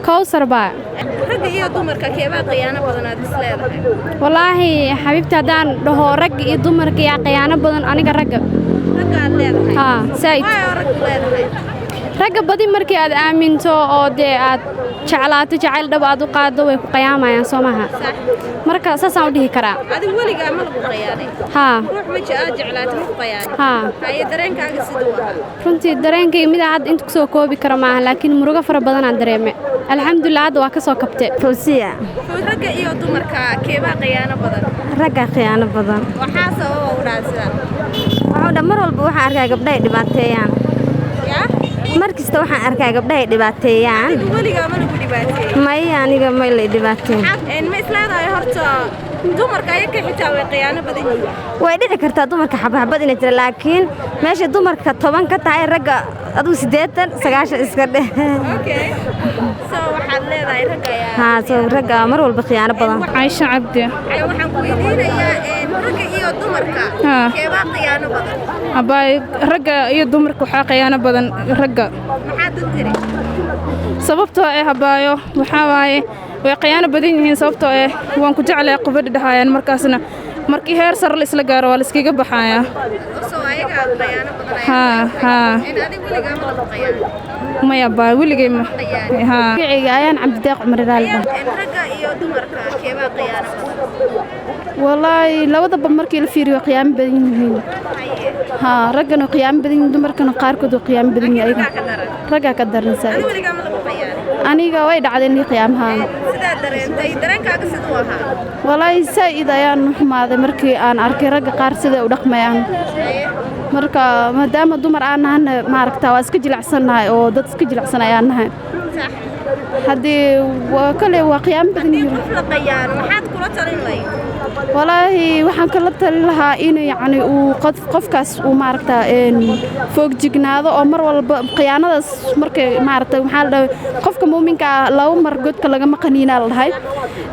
Kowsar baa. Ragga iyo dumarka keebaa khiyaano badan aad is leedahay? Wallaahi xabiibti, haddaan dhaho ragga iyo dumarka yaa khiyaano badan, aniga ragga. Ragga aad leedahay? Haa, saaid. Waayo raggu leedahay? Ragga badi markii aad aaminto oo dee aad jeclaato, jacayl dhab aad u qaaddo, way ku qiyaamayaan, soo maaha? Sax. Marka saasaan u dhihi karaa. Adigu weligaa ma lagu khiyaanay? Haa. Ruux ma aad jeclaatay ma ku khiyaanay? Haa. Haye, dareenkaaga siduu ahaa? Runtii dareenkayga midaa hadda inta kusoo koobi kara maaha, laakiin murugo fara badanaan dareemay. Alxamdulilah, hadda waa ka soo kabte. Fawsiya. Ragga iyo dumarka keebaa khiyaano badan? Ragga khiyaano badan. Waxaa sababa u dhaha sidaa? Waxuu dhan mar walba waxaan arkaa gabdhahay dhibaateeyaan. Yaa? Mar kasta waxaan arkaa gabdhahay dhibaateeyaan. Adigu weligaa ma lagu dhibaateeyey? Maya, aniga may la dhibaateen. Ma is leedahay horta dumarka ayaka xitaa way khiyaano badan yihiin? Way dhici kartaa dumarka xabxabad inay jira, laakiin meesha dumarka 10 ka tahay, ragga adigu 80, 90 iska dheh. Okay, so waxaad leedahay ragga ayaa Haa, soo ragga mar walba khiyaano badan. Caysha Cabdi. Waxaan ku weydiinayaa ragga iyo dumarka keebaa khiyaano badan? Abaay, ragga iyo dumarka waxaa khiyaano badan ragga. Maxaad u tiri? Sababtoo ah, abaayo, waxaa waaye way khiyaano badan yihiin, sababtoo ah waan ku jeclahay qubadhi dhahayaan, markaasna markii heer sare la isla gaaro waa la iskaga baxayaa. Soo ayagaa khiyaano badan ayaa? Haa haa. Adigu weligaa ma lagu khiyaano? Maya abaayo, weligay ma, haa. Magacayga Ayaan Cabdideeq Cumar Raali. Ragga iyo dumarka keebaa khiyaano badan? Wallaahi labadaba markii la fiiriyo waa qiyaamo badan yihiin. Haa, raggana waa qiyaamo badan yihiin, dumarkana qaarkood waa qiyaamo badan yihiin ayaga. Raggaa ka daran? Raggaa ka daran Adigu saaid. weligaa ma lagu khiyaanay? Aniga way dhacday inii qiyaamaha. Sidaa dareentay, dareenkaaga siduu ahaa? Wallaahi saa'id ayaan u xumaaday markii aan arkay ragga qaar sida u dhaqmayaan. Marka maadaama dumar aan nahana, maaragta, waa iska jilicsannahay oo dad iska jilicsan ayaan nahay. Haddii waa kale waa qiyaamo badan Haddii yihiin. qof la khiyaano, maxaad kula talin lahayd? Walaahi waxaan kala talin lahaa in yacni uu qofkaas uu maaragta foogjignaado oo mar walba khiyaanadaas markay maaragta, maxaa la dhahay, qofka muuminka ah laba mar godka lagama qaniinaa la dhahay.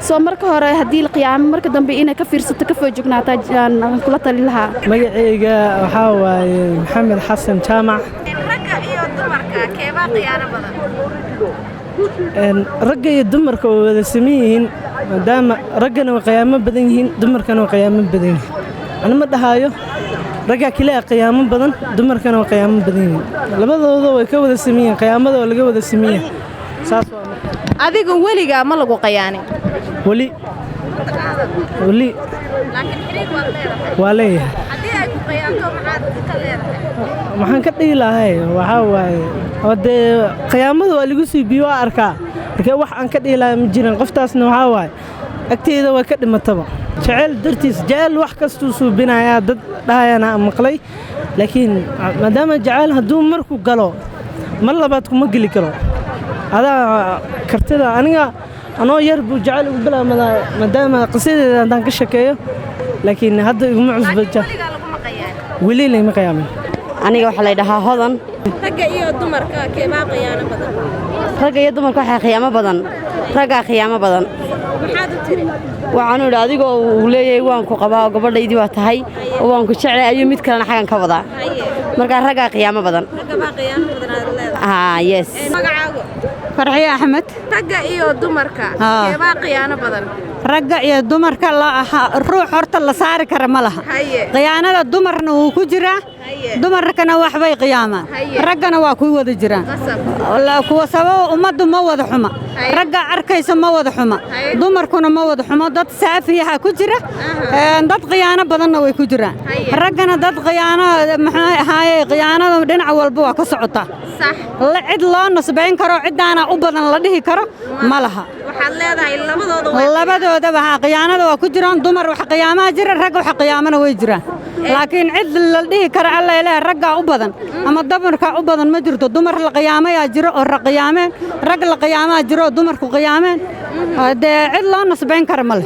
Soo marka hore haddii la qiyaamo, marka dambe inay ka fiirsato, ka foojignaataa aan kula talin lahaa. Magacayga waxaa waaye Maxamed Xasan Jaamac. Ragga iyo dumarka keebaa khiyaano badan? Ragga iyo dumarka way wada siman yihiin, maadaama raggana way qiyaamo badan yihiin, dumarkana way qiyaamo badan yihiin. Ani ma dhahaayo raggaa keliya qiyaamo badan, dumarkana way qiyaamo badan yihiin. Labadooda way ka wada siman yihiin, qiyaamada waa laga wada siman yahay, saas waa marka. Adiga weligaa ma lagu khiyaanin? Weli weli. Laakiin xiriir waad leedahay? Waa leeyahay. Haddii ay ku khiyaanto, maxaad ka leedahay? Maxaan ka dhihi lahay? Waxaa waaye oo dee qiyaamada waa lagu sii biyo, waa arkaa. Marka wax aan ka dhihi lahay ma jiran. Qoftaasna waxaa waaye agteeda way ka dhimataba jaceyl dartiis. Jaceyl wax kastuu suubinayaa, dad dhahayana aan maqlay, laakiin maadaama jaceyl hadduu markuu galo mar labaad kuma geli karo. Adaa kartida, aniga anoo yar buu jaceyl ugu bilaabmadaa, maadaama qisadeeda haddaan ka shekeeyo, laakiin hadda iguma cusba. Weligaa laguma khiyaanin? Weli layma qiyaamin. Aniga waxaa la dhahaa Hodan. Ragga iyo dumarka keebaa khiyaano badan? Ragga iyo dumarka waxaa khiyaamo badan, raggaa khiyaamo badan. Maxaad u tiri? Waxaanu idhi adigoo uu leeyahay waan ku qabaa oo gabadhaydii waa tahay oo waan ku jeclay, ayuu mid kalena xaggan ka wadaa. Markaa raggaa khiyaamo badan. Ragga baa khiyaano badan aad leedahay? Haa, yes. Magacaagu? Farxiye Axmed. Ragga iyo dumarka keebaa khiyaano badan? Ragga iyo dumarka ruux horta la saari kara ma laha. Khiyaanada dumarna wuu ku jiraa. Dumarkana waxbay qiyaamaan. Raggana waa ku wada jiraan. Qasab. Kuwa sababa ummaddu ma wada xuma. Ragga arkaysa ma wada xuma. Dumarkuna ma wada xumo. Dad saafiyaha ku jira, dad khiyaano badanna way ku jiraan. Raggana dad khiyaano, maxay ahaaye, khiyaanada dhinac walba waa ka socotaa. La cid loo nasbayn karo, ciddaana u badan la dhihi karo ma laha. Waxaad leedahay labadooda waa Labadoodaba haa, khiyaanada waa ku jiraan. Dumar wax qiyaamaha jira, rag wax qiyaamana way jiraan, laakiin cid la dhihi karo alla ilaahay raggaa u badan ama dumarkaa u badan ma jirto. Dumar la qiyaamayaa jiro oo rag qiyaameen, rag la qiyaamaa jiro oo dumarku qiyaameen. Dee cid loo nasbayn kara ma leh.